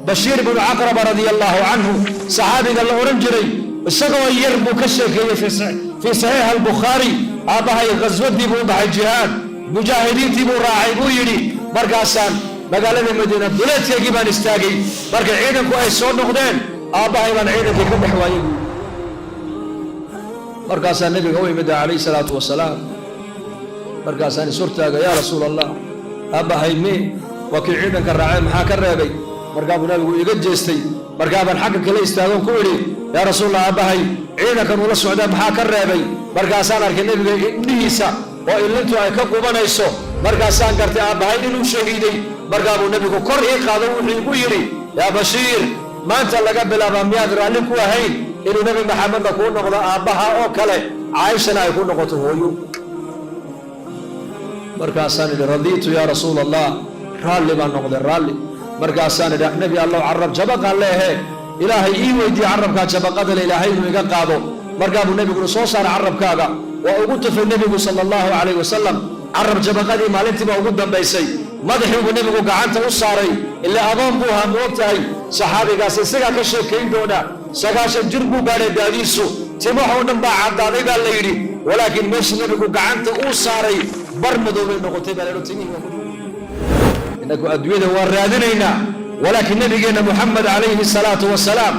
Bashiir bnu Caqraba radia allahu canhu, saxaabiga la odhan jiray, isagoo yar buu ka sheekeeyey fii saxiix Albukhaari. Aabbahay khaswadii buu u baxay, jihaad, mujaahidiintii buu raacay, buu yidhi. Markaasaan magaalada Madiina duleedkeygii baan istaagay. Markay ciidanku ay soo noqdeen, aabbahay baan ciidankii ka dhex waayay, buu. Markaasaa Nebiga u imida calayhi salaatu wasalaam. Markaasaan ishortaaga, "Yaa Rasuul Allah, aabbahay me? Waa kii ciidanka raacay, maxaa ka reebay?" Markaa buu Nabigu iga jeestay. Markaa baan xagga kale istaagon ku idhi, "Yaa Rasuulallah, aabbahay ciidankan ula socdaa, maxaa ka reebay?" Markaasaan arkay Nebiga indhihiisa oo ilintu ay ka qubanayso. Markaasaan gartay aabbahay inuu shahiiday. Markaa buu Nebigu kor ii qaado, wuxuu igu yidhi, "Yaa Bashiir, maanta laga bilaabaa miyaad raalli ku ahayn inuu Nebi Maxamedna kuu noqdo aabbaha oo kale, Caaishana ay ku noqoto hooyo?" Markaasaan idhi, "Radiitu yaa Rasuul Allah, raalli baan noqday, raalli." Markaasaan idhi, "Nebi Allow, carab jabaqaan leehe, Ilaahay ii weydiiye carabkaa jabaqada le Ilaahay inuu iga qaado." Markaa buu Nebiguna soo saaray carabkaaga, waa ugu tufay Nebigu sala allahu calayh wasalam. Carab jabaqadii maalintiiba ugu dambaysay. Madaxii buu Nebigu gacanta u saaray, ilaa adoon buu ahaa, ma og tahay? Saxaabigaas isagaa ka sheekayn doona. 90 jir buu gaadhay daadiisu, timaxoo dhan baa caddaaday baa la yidhi, walaakiin meeshii Nebigu gacanta uu saaray bar madoobay noqotay baa la yidhi, timihii waa madow. Innaku adduunyada waa raadinaynaa, walaakiin Nabigeenna Muxamed calayhi salaatu wasalaam,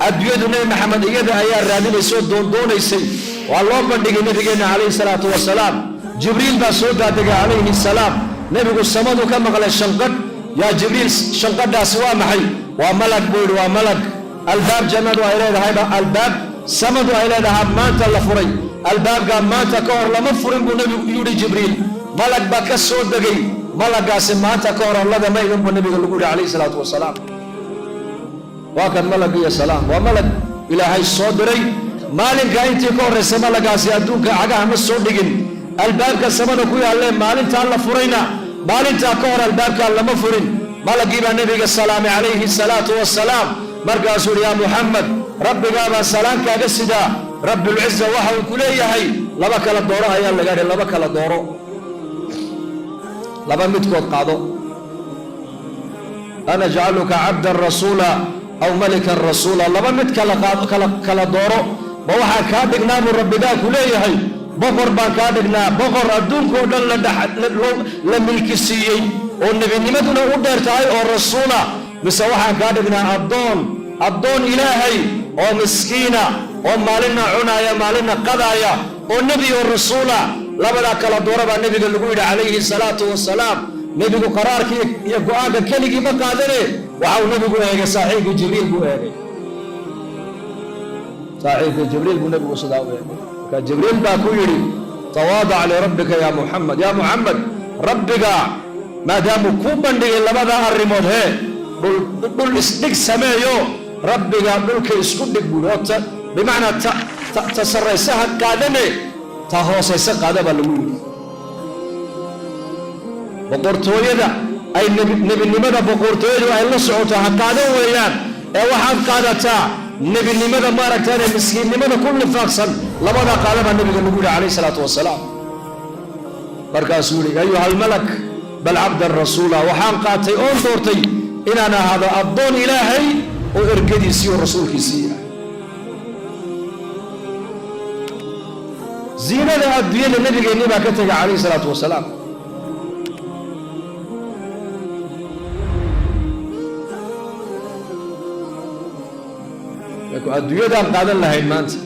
adduunyadu Nebi Maxamed iyada ayaa raadinaysa oo doondoonaysay. Waa loo bandhigay Nabigeenna calayhi salaatu wasalaam. Jibriil baa soo daadegay calayhi salaam. Nebigu samadu ka maqlay shanqadh. "Yaa Jibriil, shanqadhaasi waa maxay?" "Waa malag," buu yidhi, "waa malag. Albaab jannadu ay leedahayba, albaab samadu ay leedahay maanta la furay. Albaabkaa maanta ka hor lama furin," buu Nebigu yidhi. "Jibriil malag baa ka soo degay. Malagaasi maanta ka hor allada ma iman," buu Nebiga lagu yidhi calayhi salaatu wasalaam. Waa kan malag iyo salaam, waa malag Ilaahay soo diray. Maalinkaa intii ka horraysa malagaasi adduunka cagaha ma soo dhigin. Albaabka samada ku yaallee maalintaa la furayna, maalintaa ka hor albaabkaa lama furin. Malagii baa Nebiga salaamay calayhi salaatu wasalaam. Markaasuu yidhi, "Yaa Muxamed, rabbigaabaa salaan kaaga sidaa. Rabbilciza waxa uu ku leeyahay laba kala dooro ayaa laga idhi, laba kala dooro, laba midkood qaado. Anajcaluka cabdan rasuula aw malikan rasuula. Laba mid kala qaado, kala dooro. Ma waxaan kaa dhignaa," buu rabbigaa ku leeyahay, "boqor baan kaa dhignaa, boqor adduunkao dhan la milki siiyey oo nebinimaduna u dheer tahay oo rasuula, mise waxaan kaa dhignaa addoon Ilaahay oo miskiina oo maalinna cunaaya, maalinna qadaaya, oo nebi oo rasuula? Labadaa kala doora," baa Nebiga lagu yidhi calayhi salaatu wasalaam. Nebigu qaraarkii iyo go'aanka keligii ma qaadane. Waxa uu Nebigu eegay saaxiibkii Jibriil buu eegay. Saaxiibkii Jibriil buu Nebigu sidaa u eegay. Marka Jibriil baa ku yidhi, "Tawaadac lirabbika yaa Muxamed. Yaa Muxamed, rabbiga maadaamuu kuu bandhigay labada arrimood, hee dhul isdhig sameeyo, rabbiga dhulka isku dhig," buuri. Oo bimacnaa ta sarraysaha qaadane, ta hoosaysa qaada baa lagu yidhi. Boqortooyada ay nebinimada, boqortooyadu ay la socoto ha qaadan weeyaan, ee waxaad qaadataa nebinimada, maaragtaane, miskiinnimada ku lifaaqsan. Labadaa qaada baa Nebiga lagu yidhi calayhi salaatu wasalaam. Markaasuu yidhi, "Ayuha almalak, bal cabdan rasuula. Waxaan qaatay oon doortay inaan ahaado addoon Ilaahay oo ergadiisii oo rasuulkiisii ah." Ziinada adduunyada nabigeennii baa ka tegay calayhi salaatu wasalaam. Adduunyadaan qaadan lahayn maanta,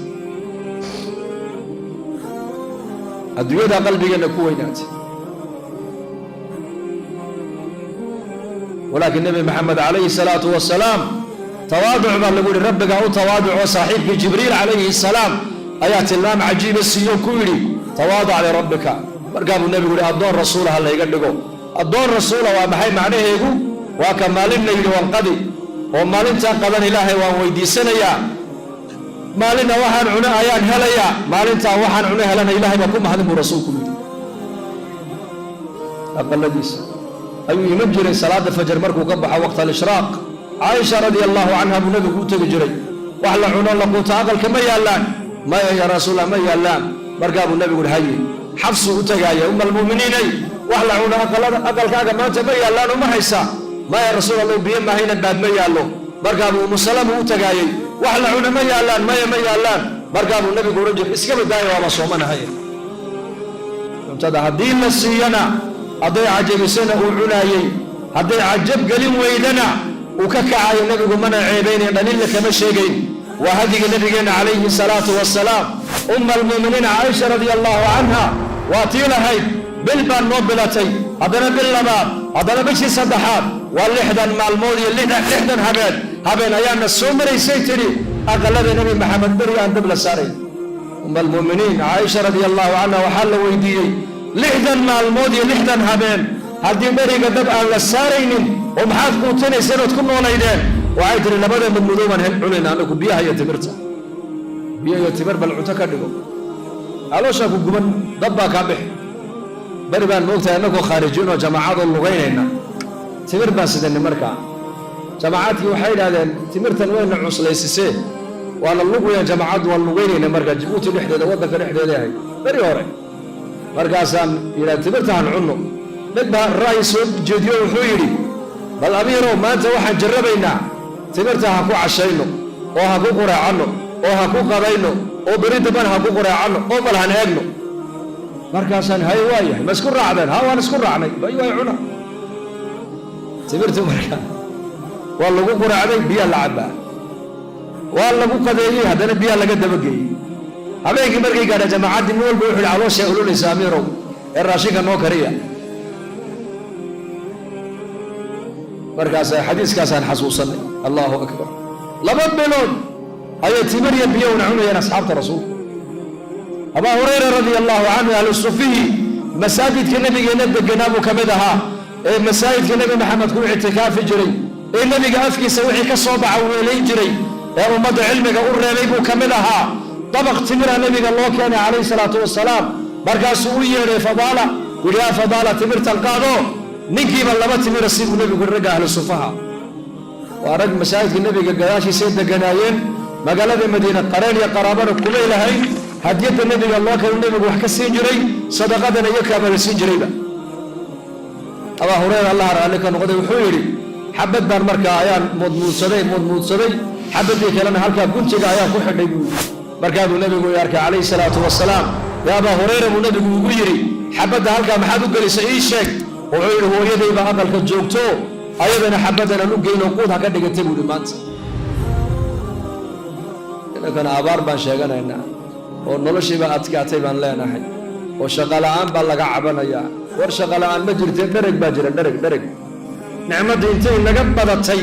adduunyadaa qalbigeenna ku weynaatay, walaakiin Nebi Maxamed calayhi salaatu wasalaam tawaaduc baa lagu yihi. Rabbigaa u tawaaduco. Saaxiibkii Jibriil calayhi salaam ayaa tilmaam cajiiba siiyo, ku yidhi, "Tawaadac lirabbika." Markaa buu Nebigu yihi, "Addoon rasuula ha layga dhigo." Addoon rasuula waa maxay macnaheegu? Waa ka maalinna yidhi waan qadi, oo maalintaa qadan Ilaahay waan weydiisanayaa, maalinna waxaan cuno ayaan helayaa, maalintaa waxaan cuno helana Ilaahay baa ku mahadin, buu rasuulku yidhi. Aqaladiisa ayuu iman jiray salaada fajar markuu ka baxo, waqta alishraaq. Caaisha radia allahu canha buu Nebigu u tegi jiray. "Wax la cuno la quuto aqalka ma yaallaan?" "Maya, yaa Rasuulallah, ma yaallaan." Markaa buu Nebigu uhi, "Haye." Xafsuu u tagaaya, "Uma almu'miniinay, wax la cuno aqalkaaga maanta ma yaallaan, uma haysaa?" Maya, Rasuul Allow, biyo mahayna baad ma yaallo. Markaabuu Umu Salama u tagaayey. Wax la cuna ma yaallaan? Maya, ma yaallaan. Markaabuu Nabigu odhan jiray, iskaba daaya, waaba soomanahay. Cuntada haddii la siiyana, hadday cajabisana uu cunaayey, hadday cajab gelin weydana uu ka kacayo. Nebigu mana ceebaynayn, dhalinna kama sheegayn. Waa hadiga nabigeenna calayhi salaatu wasalaam. Umma almu'miniin Caaisha radia allahu canha waa tii lahayd, bil baan noo bilatay, haddana bil labaad, haddana bishii saddexaad, waa 60 maalmood iyo 60 habeen ayaana soo maraysay, tidhi, aqalada Nebi Maxamed beri aan dab la saaray. Umma almu'miniin Caaisha radia allahu canha waxaa la weydiiyey, 60 maalmood iyo 60 habeen haddii dheriga dab aan la saaraynin, oo maxaad quutinayseen ood ku noolaydeen? Waxay tihi, labada madmadow baan cunayna anagu, biyaha iyo timirta. Biyo iyo timir bal cunto ka dhigo, calooshaa ku guban, dab baa kaa bixi. Beri baan moogtahay annagoo khaarijiin oo jamaacadoo lugaynayna, timir baan sidanay. Markaa jamacaadkii waxay idhahdeen, timirtan wayna cuslaysisee, waa la lugayaan. Jamaacaddu waan lugaynayna markaa, Jabuuti dhexdeeda, waddanka dhexdeeda ahayd beri hore. Markaasaan yidhaha, timirta han cunno. Mid baa ra'yi soo jeediyo, wuxuu yidhi, bal amiirow, maanta waxaan jarrabaynaa timirta ha ku cashayno oo ha ku quraacanno oo ha ku qadayno oo beri dambana ha ku quraacanno oo bal han eegno. Markaasaan, hay, waa yahay, ma isku raacdeen? Ha, waan isku raacnay. Bay waay, cuna timirta. Marka waa lagu quraacday, biyaa la cabbaa, waa lagu qadeeyey, haddana biyaa laga dabageeyey. Habeenkii markay gaadha, jamaacaddii nin walba wuxu yidhi, calooshay ololaysa amiirow, ee raashinka noo kariya. Markaas xadiiskaasaan xasuusanay. Allahu akbar, 2 bilood ayay timir iyo biyo una cunayeen asxaabta rasuulka. Abaa Hurayra radia allahu canhu, ahlu sufihi masaajidka nabigeenna deganaa buu ka mid ahaa, ee masaajidka Nebi Maxamed ku ictikaafi jiray, ee nebiga afkiisa wixii ka soo baxa weelayn jiray, ee ummadda cilmiga u reebay buu ka mid ahaa. Dabaq timira nebiga loo keenay calayhi salaatu wasalaam. Markaasuu u yeedhay Fadaala, yidhi, yaa Fadaala, timirtan qaado. Ninkiiba 2 timira si buu nebigu. Ragga ahlu sufaha waa rag masaajidka nebiga gadaashiisay deganaayeen magaalada Madiina, qareen iyo qaraabana kumay lahayn. Hadiyadda nebiga loo keeno nebigu wax ka siin jiray, sadaqadana iyo kaaba la siin jirayba. Abaa Hurayra, Allah raalli ka noqday, wuxuu yidhi, xabad baan markaa ayaan muudmuudsaday muudmuudsaday, xabaddii kalena halkaa guntiga ayaan ku xidhay, buu yidhi. Markaa buu nebigu i arkay calayhi salaatu wasalaam. Yaa Abaa Hurayra, buu nebigu ugu yidhi, xabadda halkaa maxaad u gelisay? Ii sheeg. Wuxuu yidhi, hooyadayba aqalka joogto, ayadana xabaddan aan u geynoo quud ha ka dhigatay, buu yidhi. Maanta inankana abaar baan sheeganaynaa oo noloshiiba adkaatay baan leenahay oo shaqola'aan baa laga cabanayaa. War shaqola'aan ma jirte, dhereg baa jira, dhereg, dhereg. Nicmadda intay naga badatay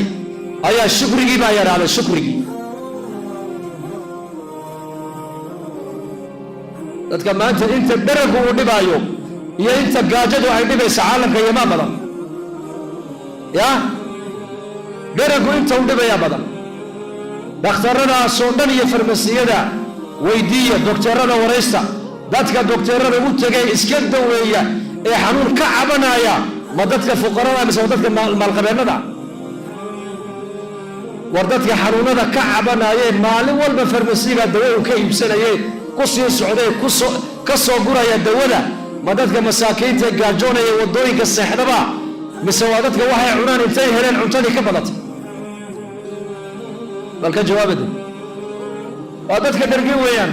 ayaa shukrigii baa yaraaday, shukrigii. Dadka maanta inta dheregu uu dhibaayo iyo inta gaajadu ay dhibaysa caalamka iyomaa badan. Ya dheregu inta u dhibayaa badan. Dhakhtarradaasoo dhan iyo farmasiyada weydiiya, dokteerada waraysta, dadka dokteerada u tegay iska daweeya ee xanuun ka cabanaya, ma dadka fuqarada mise waa dadka maalqabeennada? War dadka xanuunada ka cabanayee maalin walba farmasiga dawo uu ka iibsanayee ku sii socday kusoo ka soo guraya dawada, ma dadka masaakiinta gaajoonaya waddooyinka seexdaba, mise waa dadka waxay cunaan intay heleen cuntadii ka badatay? Bal ka jawaabade. Waa dadka dhergin weeyaan.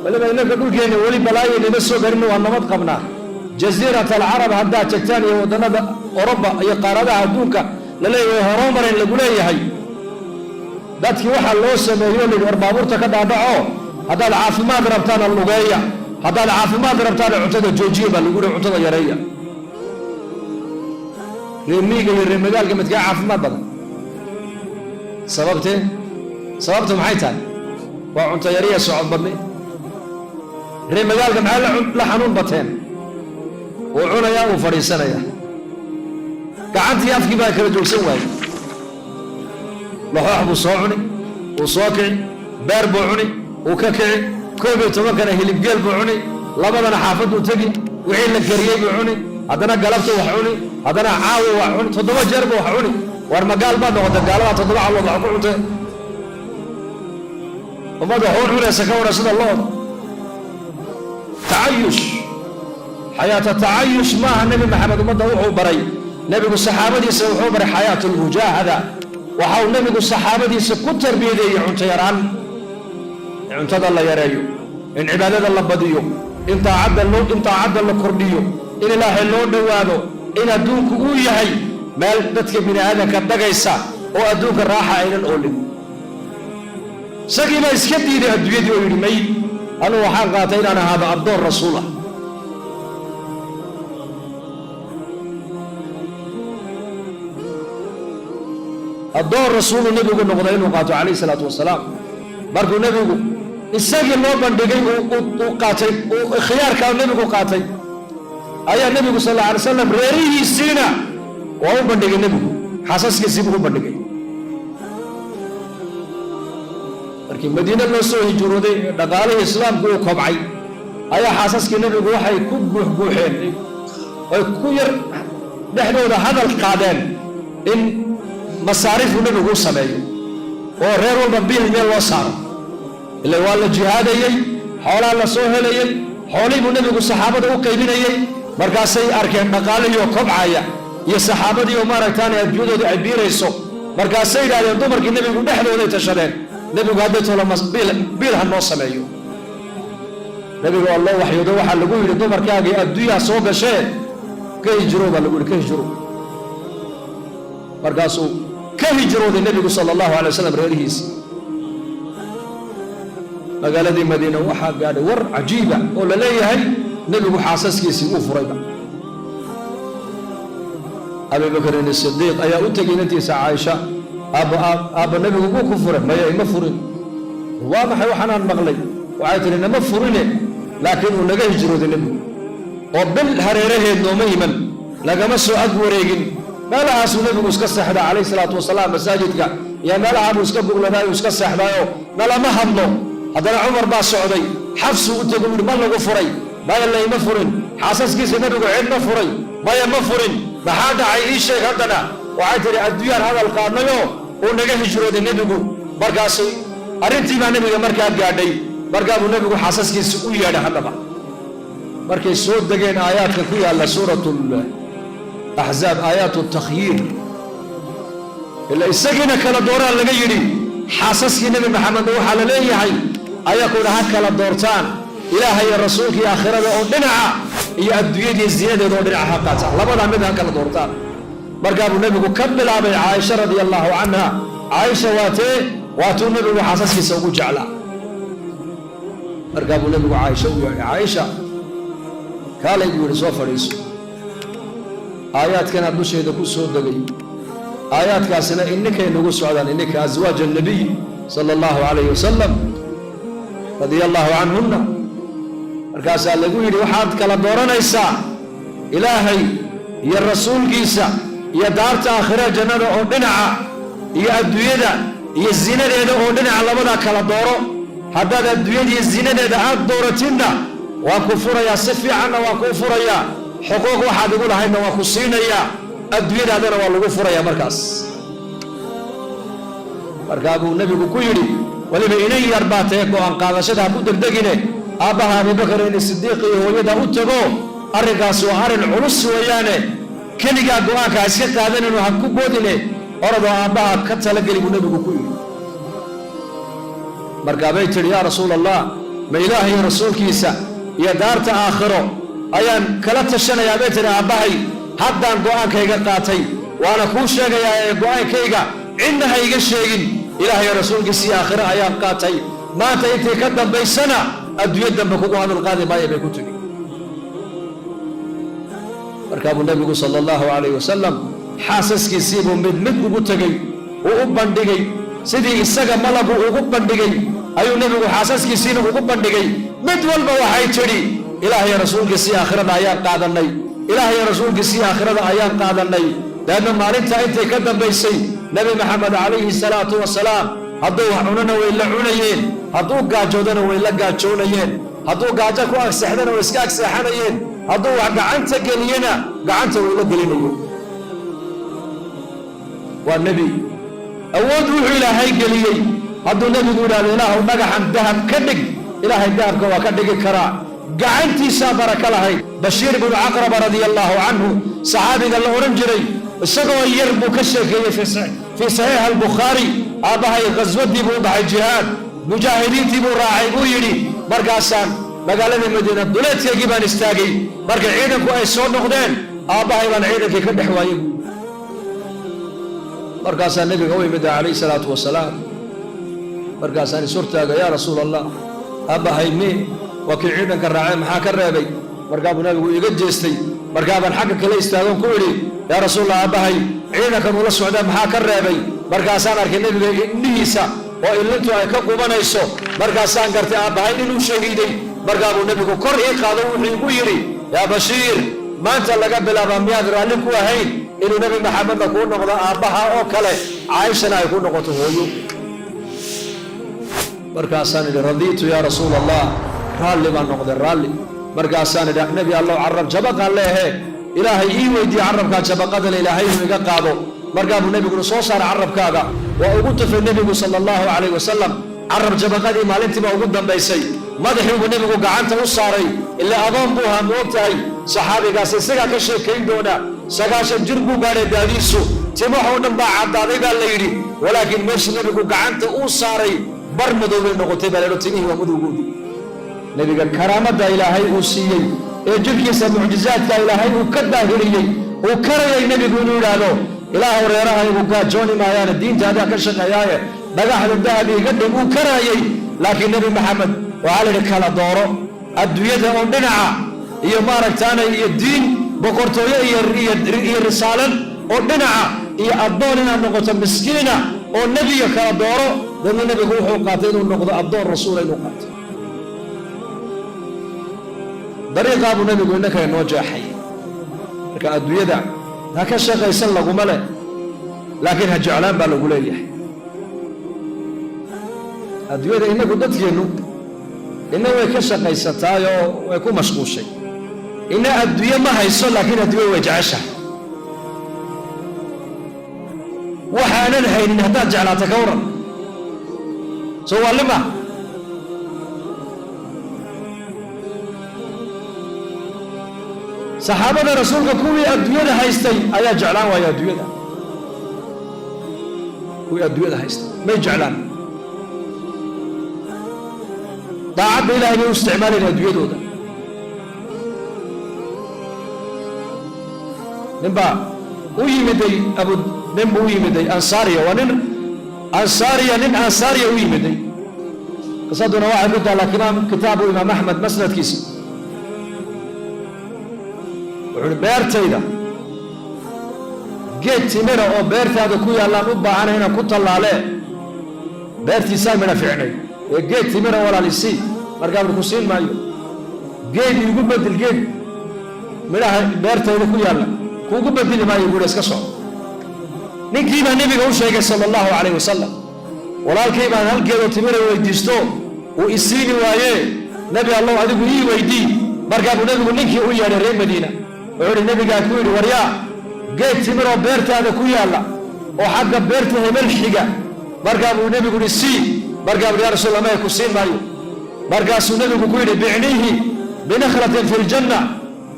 Weliba innaka dhulkeenna weli balaayaynama soo garin, waa nabad qabnaa. Jasiirat alcarab haddaad tagtaan iyo waddannada Oroba iyo qaaradaha adduunka la leeyahay horumaren lagu leeyahay, dadkii waxaa loo sameeyo la yidhi, war baabuurta ka dhaadhaco, haddaad caafimaad rabtaana lugeeya, haddaad caafimaad rabtaana cuntada joojiya baa lagu yihi, cuntada yareeya. Reer miyiga iyo reer magaalka midkaa caafimaad badan? Sababtee? Sababtu maxay tahay? Waa cunto yariya, socod badni. Reer magaalka maxay la xanuun bateen? Wuu cunayaa, wuu fadhiisanaya, gacantii afkii baa kala joogsan waayey. Laxoox buu soo cuni, wuu soo kici, beer buu cuni, wuu ka kici, 11-kana hilibgeel buu cuni, 2-dana xaafaduu tegi, wixii la kariyey buu cuni, haddana galabtu wax cuni, haddana caawa wax cuni, 7 jeer buu wax cuni. War magaal baad noqota? Gaaladaa 7 calood wax ku cuntee. Ummadda waxu cunaysa ka waran sida looda. Tacayush, xayaata tacayush maaha. Nebi Maxamed ummadda wuxuu baray Nebigu saxaabadiisa wuxuu baray xayaatu lmujaahada. Waxa uu nebigu saxaabadiisa ku tarbiyadeeyey cunto yaraan, in cuntada la yareeyo, in cibaadada la badiyo, in taacadda la kordhiyo, in Ilaahay loo dhowaado, in adduunku uu yahay meel dadka bini aadamka dagaysa oo adduunka raaxa aynan oolin. Isagii baa iska diiday adduunyadii oo yidhi, may, anugu waxaan qaatay inaan ahaado addoon rasuul ah. Addoon rasuuluu nebigu noqday inuu qaato calayhi salaatu wasalaam. Markuu nebigu isagii loo bandhigay, uu qaatay, khiyaarkaa nebigu qaatay, ayaa nebigu sal alla alay slam reerihiisiina waa u bandhigay. Nebigu xaasaskiisii buu u bandhigay. Markii Madiine loo soo hijrooday, dhaqaalihii islaamku uu kobcay, ayaa xaasaskii nebigu waxay ku guuxguuxeen oy ku yar dhexdooda hadal qaadeen in masaariifuu nebigu u sameeyo oo reer walba biil meel loo saaro. Ila waa la jihaadayey, xoolaa la soo helayey, xoolihii buu nebigu saxaabada u qaybinayey. Markaasay arkeen dhaqaalihii oo kobcaya iyo saxaabadii oo maaragtaane adduunyadoodii ay biirayso. Markaasay yidhahdeen dumarkii nebigu dhexdooday tashadeen, nebigu hadday tolo biil ha noo sameeyo. Nebiga waa loo waxyoodo, waxaa lagu yidhi, dumarkaagii adduunyaha soo gashee ka hijro baa lagu yidhi, ka hijro. Markaasuu ka hijrooday nebigu sala allahu alay wasalam reerihiisi magaaladii Madiina. Waxaa gaadhay war cajiiba oo la leeyahay nebigu xaasaskiisii uu furayba. Abibakrin Sidiiq ayaa u tegay inantiisa Caaisha. Aabba, aabba, nebigu wuu ku furay. Maya, ima furin. Waa maxay waxaanaan maqlay? Waxay tihi, nama furine, laakiin uu naga hijrooday nebigu oo bil hareeraheed nooma iman, lagama soo ag wareegin. Meelahaasuu nebigu iska seexdaa calayhi salaatu wasalaam, masaajidka iyo meelaha buu iska gugladaayo, iska seexdaayo, nalama hadlo. Haddana Cumar baa socday, Xafsuu u tego, yidhi, ma lagu furay? Maya, layma furin. Xaasaskiisa nebigu cid ma furay? Maya, ma furin. Maxaa dhacay? Ii sheeg haddana. Waxay tidhi, adduunyaan hadal qaadnayoo uu naga hijrooday nebigu. Markaasi arrintii baa nebiga markaa gaadhay. Markaa buu nebigu xaasaskiisa u yeedhay. Haddaba markay soo degeen aayaadka ku yaalla suurat Axzaab, aayaat takhyiir, ila isagiina kala dooraan laga yidhi, xaasaskii Nebi Maxamedna waxaa la leeyahay ayakuna ha kala doortaan, Ilaahay iyo rasuulkii aakhirada oo dhinaca iyo adduunyadii zinadeeda oo dhinaca ha qaataan, labadaa mid ha kala doortaan. Markaa buu nebigu ka bilaabay Caaisha radia allahu canha. Caaisha waatee? Waatuu nebigu xaasaskiisa ugu jeclaa. Markaa buu nebigu Caaisha u yeedhay. Caaisha kaalay buu yidhi, soo fadhiiso. Aayaadkanaad dusheeda ku soo degay, aayaadkaasina ininkay nagu socdaan, ininka aswaaj annabiy sala allahu calayhi wasalam radia allahu canhunna. Markaasaa lagu yidhi, waxaad kala dooranaysaa Ilaahay iyo rasuulkiisa iyo daarta aakhira jannada oo dhinaca iyo adduunyada iyo zinadeeda oo dhinaca, labadaa kala dooro. Haddaad adduunyada iyo zinadeeda aad dooratidna, waan ku furayaa, si fiicanna waan kuu furayaa, xuquuq waxaad igu lahaydna waan ku siinayaa, adduunyadaadana waa lagu furayaa. Markaas markaa buu nebigu ku yidhi, weliba inan yar baa tae, go'aan qaadashada ha ku degdegine, aabbaha Abibakrin Sidiiq iyo hooyada u tago. Arrinkaas waa arrin culus weeyaane, keligaa go'aanka ha iska qaadanino, ha ku boodine, orodoo aabbaha ka talageli buu nebigu ku yidhi. Markaa bay tidhi, yaa rasuul Allah, ma Ilaah iyo rasuulkiisa iyo daarta aakhiro ayaan kala tashanayaa? Bay tidhi, aabbahay haddaan go'aankayga qaatay, waana kuu sheegayaa ee go'aankayga cidna ha iga sheegin. Ilaah iyo rasuulkiisa iyo aakhiro ayaan qaatay. Maanta intii ka dambaysana adduunyo dambe kugu hadal qaadi maayo, bay ku tidhi. Markaa buu nebigu sala allahu calayh wasalam xaasaskiisiibuu mid mid ugu tegey, uu u bandhigay. Sidii isaga malagu ugu bandhigay ayuu nebigu xaasaskiisiina ugu bandhigay. Mid walba waxay tidhi, Ilaah iyo rasuulkiisii aakhirada ayaan qaadanay, Ilaah iyo rasuulkiisii aakhirada ayaan qaadanay. Dabeedna maalintaa intay ka dambaysay Nebi Maxamed calayhi salaatu wasalaam hadduu wax cunana way la cunayeen, hadduu gaajoodana way la gaajoonayeen, hadduu gaajo ku agseexdana way iska agseexanayeen, hadduu wax gacanta geliyena gacanta way la gelinayeen. Waa nebi awood wuxuu Ilaahay geliyey. Hadduu nebigu yidhahdo, Ilaahu dhagaxan dahab ka dhig, Ilaahay dahabka waa ka dhigi karaa. Gacantiisaa baraka lahayd. Bashiir binu Caqraba radia allaahu canhu, saxaabiga la odhan jiray, Isagoo yar buu ka sheekeeyey fii saxiix albukhaari. Aabbahay khaswadii buu u baxay jihaad, mujaahidiintii buu raacay buu yidhi. Markaasaan magaalada Madiina duleedkeygii baan istaagay. Marka ciidanku ay soo noqdeen, aabbahay baan ciidankii ka dhex waayey buu. Markaasaa nebiga u imida calayhi salaatu wasalaam. Markaasaan is hortaaga, yaa rasuul Allah, aabbahay mi waa kii ciidanka raacay, maxaa ka reebay? Markaa buu nabigu iga jeestay. Markaa baan xagga kale istaagoon ku idhi, yaa rasuulallah, aabbahay ciidankan ula socdaa, maxaa ka reebay? Markaasaan arkay nebiga indhihiisa oo illintu ay ka qubanayso. Markaasaan gartay aabbahay inuu shahiiday. Markaa buu nebigu kor ii qaado, wuxuu igu yidhi, yaa Bashiir, maanta laga bilaabaa miyaad raalli ku ahayn inuu Nebi Maxamedna kuu noqdo aabbaha oo kale, Caaishana ay ku noqoto hooyo? Markaasaan idhi, radiitu yaa rasuul Allah, raalli baan noqday, raalli. Markaasaan idhi, nebi allow, carab jabaqaan leehe, Ilaahay ii weydiiye carabkaa jabaqadale Ilaahay inuu iga qaado. Markaa buu nebiguna soo saaray carabkaaga, waa ugu tufay nebigu sala allahu calayh wasalam. Carab jabaqadii maalintiiba ugu dambaysay. Madaxii buu nebigu gacanta u saaray, ilaa adoon buu ahaa, ma og tahay? Saxaabigaas isagaa ka sheekayn doona. 90 jir buu gaadhay daadiisu, timaxoo dhan baa caddaaday baa la yidhi, walaakiin meeshii nebigu gacanta uu saaray bar madow bay noqotay baa la yidhi, timihii waa madowgoodii. Nebiga karaamadda Ilaahay uu siiyey ee jirkiisa mucjizaadka Ilaahay uu ka daahiriyey, uu karayay nebigu inuu yidhaahdo, ilaahow reerahaygu gaajooni maayaane, diintaadaa ka shaqeeyaaye, dhagaxda dahab iga dhig, uu karayay. Laakiin Nebi Maxamed waxaa la yidhi, kala dooro adduunyada oo dhinaca iyo maaragtaanay iyo diin, boqortooyo iyo risaalad oo dhinaca, iyo addoon inaad noqoto miskiina oo nebiga, kala dooro. Dadna nebigu wuxuu qaatay inuu noqdo addoon rasuula inuu qaato. Dariiqaa buu nebigu innaka inoo jeexay. Marka adduunyada ha ka shaqaysan laguma leh, laakiin ha jeclaan baa lagu leeyahay. Adduunyada innagu dadkeennu inna way ka shaqaysataayoo way ku mashquushay, inna adduunye ma hayso, laakiin adduunya way jeceshahay. Waxaanan haynin haddaad jeclaata, ka waran? Soo waalima saxaabada rasuulka kuwii adduunyada haystay ayaa jeclaan waaya adduunyada. Kuwii adduunyada haystay may jeclaan, daacadda Ilahay bay u isticmaalayn adduunyadooda. Nin baa u yimiday abu, nin buu u yimiday ansaariya, waa nin ansaariya, nin ansaariya u yimiday. Qisaduna waxay ku taallaa kitaabu Imaam Axmed masnadkiisa. Wuxu uhi, beertayda geed timira oo beertaada ku yaallaan u baahanay inaan ku tallaalee, beertiisaa midha fiicnay ee geed timira walaalisii. Markaa ku siin maayo, geed iigu bedel, geed midhaha beertayda ku yaalla kuugu bedeli maayo buuhi, iska soco. Ninkii baa nebiga u sheegay sala allahu calayh wasalam, walaalkay baan hal geedoo timira weydiisto, uu isiini waayee, nebi allow adigu ii weydii. Markaa buu nebigu ninkii u yeedhay reer Madiina. Wuxuu ihi, nebigaa ku yidhi, waryaa, geed timiroo beertaada ku yaalla oo xagga beerta hebel xiga. Markaa buu nebigu yidhi, sii. Markaa buu, ya rasuul Allah, maya, ku siin maayo. Markaasuu nebigu ku yidhi, bicniihi binakhlatin fi ljanna,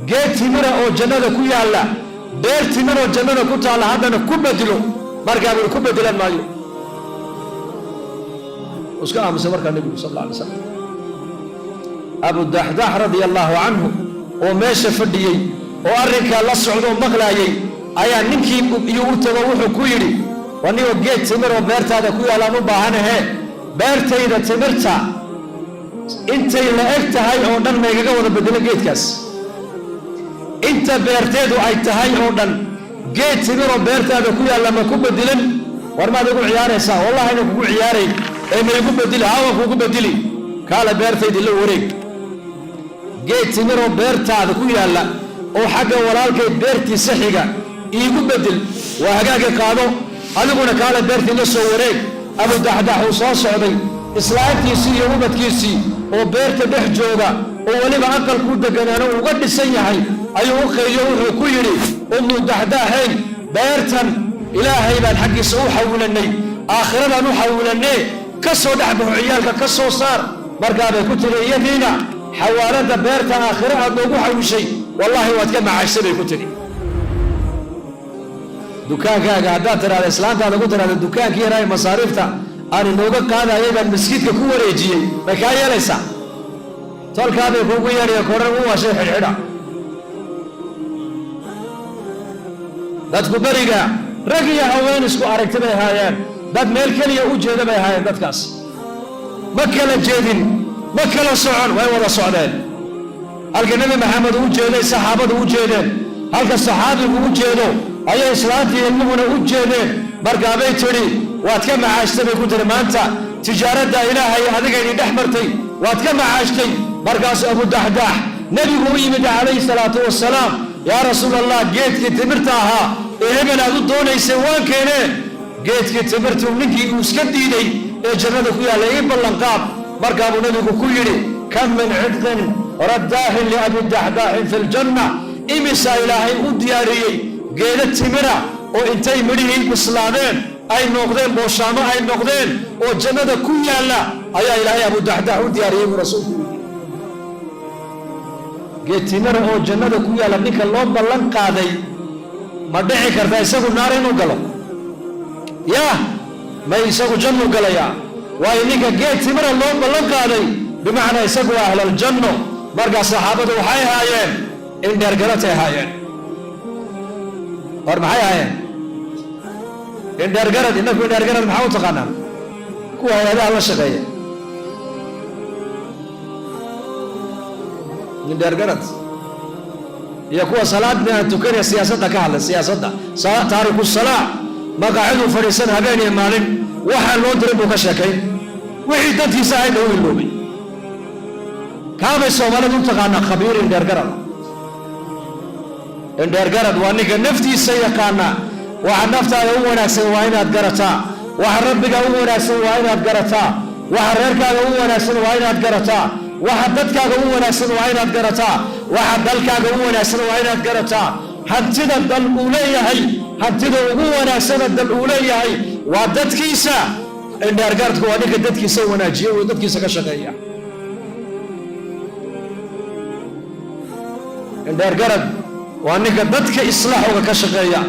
geed timira oo jannada ku yaalla, beer timiroo jannada ku taalla haddana ku bedelo. Markaa buu ku bedelan maayo. Uu iska aamusay markaa nebigu sal alla alay slam. Abu Daxdax radia allahu canhu oo meesha fadhiyey oo arrinkaa la socdoo maqlaayey ayaa ninkii iyo u tago, wuxuu ku yidhi, wanigoo geed timir oo beertaada ku yaallaan u baahanahe, beertayda timirta intay la eg tahay oo dhan maygaga wada bedelo geedkaas? Inta beerteedu ay tahay oo dhan geed timiroo beertaada ku yaalla ma ku bedelan? War maad igu ciyaaraysaa? Wallahi ina kugu ciyaarayn ee ma igu bedeli? Hawa kugu bedeli, kaale beertaydii la wareeg. Geed timiroo beertaada ku yaalla oo xagga walaalkay beertiisa xiga iigu bedel. Waa hagaagi, qaado adiguna, kaale beertii la soo wareeg. Abu Daxdax uu soo socday, islaantiisii iyo ubadkiisii oo beerta dhex jooga oo weliba aqalkuu deganaano uga dhisan yahay ayuu u qayliyo. Wuxuu ku yidhi, Ummu Daxdaaxayn, beertan Ilaahay baan xaggiisa u xawilanay, aakhiradaan u xawilanee, ka soo dhex baxo, ciyaalka ka soo saar. Markaabay ku tiri iyadiina, xawaalada beerta aakhiro aad noogu xawishay, wallaahi waad ka macaashay, bay ku tidhi. Dukaankaaga haddaad tidhahda, islaantaada ku tidhahda, dukaankii yaraa masaariifta aan inooga qaadayay baan maskiidka ku wareejiyey, may kaa yeelaysaa? Tolkaabay kuugu yeedhaya koran u washay xidhxidha. Dadku beriga rag iyo haween isku aragti bay haayeen, dad meel keliya u jeeda bay haayeen. Dadkaas ma kala jeedin, ma kala socon, way wada socdeen. Halka Nebi Maxamed u jeeday saxaabadu u jeedeen, halka saxaabigu u jeedo ayay islaantii ilmuhuna u jeedeen. Markaabay tidhi, waad ka macaashtay, bay ku tiri, maanta tijaaradda Ilaahay adiga idin dhex martay waad ka macaashtay. Markaasuu Abudaxdaax nebigu u yimid calayhi salaatu wasalaam. Yaa Rasuul Allah, geedkii timirta ahaa ee hebel aad u doonaysay waan keenee, geedkii timirtuu ninkii uu iska diiday ee jannada ku yaallay ii ballanqaad. Markaabuu nebigu ku yidhi, kam min cidqin raddaaxin liabi daxdaaxin fi ljanna. Imisaa Ilaahay u diyaariyey geeda timira oo intay midhihii bislaadeen ay noqdeen booshaamo ay noqdeen oo jannada ku yaalla ayaa Ilaahay Abudaxdaax u diyaariyey, buu rasuulku yidhi. Geed timira oo jannada ku yaalla ninka loo ballan qaaday, ma dhici karta isagu naar inuu galo? Yah, may, isagu jannuu galayaa. Waayo, ninka geed timira loo ballan qaaday, bimacnaa isagu waa ahlaljanno. Markaa saxaabadu waxay ahaayeen indheergaratay ahaayeen. Hor maxay ahaayeen? Indheergarad. Inaku indheergarad maxaa u taqaanaan? Kuwa hay-adaha la shaqeeya indheergarad, iyo kuwa salaadna aan tukanaya, siyaasadda ka hadlay, siyaasadda, taariku salaa, maqaaciduu fadhiisan habeen iyo maalin, waxaan loo dirin buu ka sheekayn, wixii dadkiisa ahaydna u iloobay. Kaabay Soomaalidu u taqaanaa khabiir indheergarad. Indheergarad waa ninka naftiisa yaqaana. Waxa naftaada u wanaagsan waa inaad garataa, waxa rabbiga u wanaagsan waa inaad garataa, waxa reerkaaga u wanaagsan waa inaad garataa, waxa dadkaaga u wanaagsan waa inaad garataa, waxa dalkaaga u wanaagsan waa inaad garataa. Hantida dal uu leeyahay, hantida ugu wanaagsana dal uu leeyahay waa dadkiisa. Indheergaradku waa ninka dadkiisa wanaajiya oo dadkiisa ka shaqeeya. Indheergarad waa ninka dadka islaaxooga ka shaqeeya,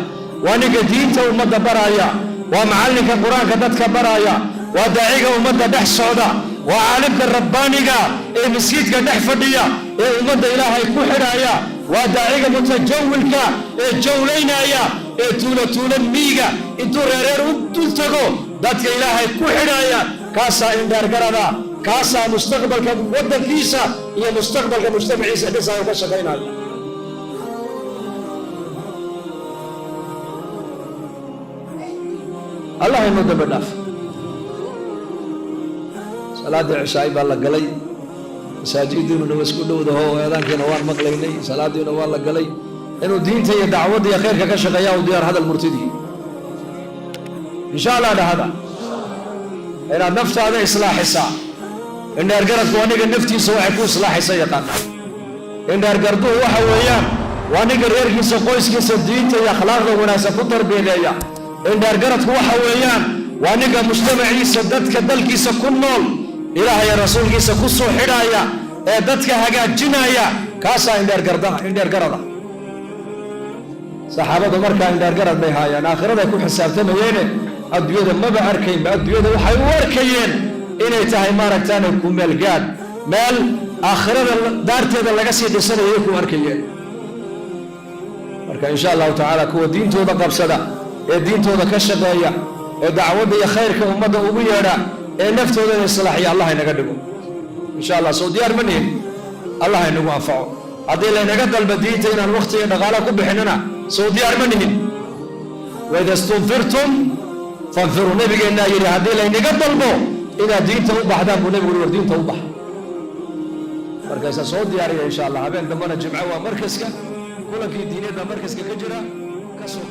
waa ninka diinta ummadda baraya, waa macallinka qur-aanka dadka baraya, waa daaciga ummadda dhex socda, waa caalimka rabbaaniga ee masjidka dhex fadhiya ee ummadda Ilaahay ku xidhaya, waa daaciga mutajawilka ee jawlaynaya ee tuulo tuulo miiga intuu reereer u dul tago dadka Ilaahay ku xidhaya. Kaasaa indheergarada, kaasaa mustaqbalka waddankiisa iyo mustaqbalka mujtamaciisa dhisaayo ka shaqaynaya. Allah inoo dambi dhaaf. Salaaddii cishaay baa la galay, masaajidiinuna waa isku dhowdaho, eedaankiina waan maqlaynay, salaadiina waa la galay. Inuu diinta iyo dacwadda iyo khayrka ka shaqeeya u diyaar. Hadal murtidii insha Allah dhahada, inaad naftaada islaaxisaa. Indheergaradku waa ninka naftiisa waxay ku islaaxaysa yaqaana. Indheergarduhu waxa weeyaan waa ninka reerkiisa, qoyskiisa diinta iyo akhlaaqda wanaagsan ku tarbiyadeeya. Indheergaradku waxa weeyaan waa ninka mujtamaciisa, dadka dalkiisa ku nool, Ilaahay rasuulkiisa ku soo xidhaya ee dadka hagaajinaya. Kaasaa indheergarada. Saxaabadu markaa indheergarad bay haayaan, aakhiraday ku xisaabtamayeene adduunyada maba arkaynba. Adduunyada waxay u arkayeen inay tahay maaragtaane ku meelgaad, meel aakhirada daarteeda laga sii dhisanayay ku arkayeen. Marka insha Allahu tacaala kuwa diintooda qabsada ee diintooda ka shaqeeya ee dacwadda iyo khayrka ummadda ugu yeedha ee naftoodana islaaxiya Allah inaga dhigo insha Allah. Soo diyaar ma nihin? Allah inagu anfaco. Haddii laynaga dalba diinta inaan wakhti iyo dhaqaala ku bixinana, soo diyaar ma nihin? Waida stunfirtum fanfiruu, nabigeennaa yidhi, haddii laynaga dalbo inaad diinta u baxdaan, buu nebigu war diinta u baxa. Markaasaa soo diyaariya insha Allah. Habeen dambana jimco waa markaska, kulankii diiniyadda markaska ka jira kasoo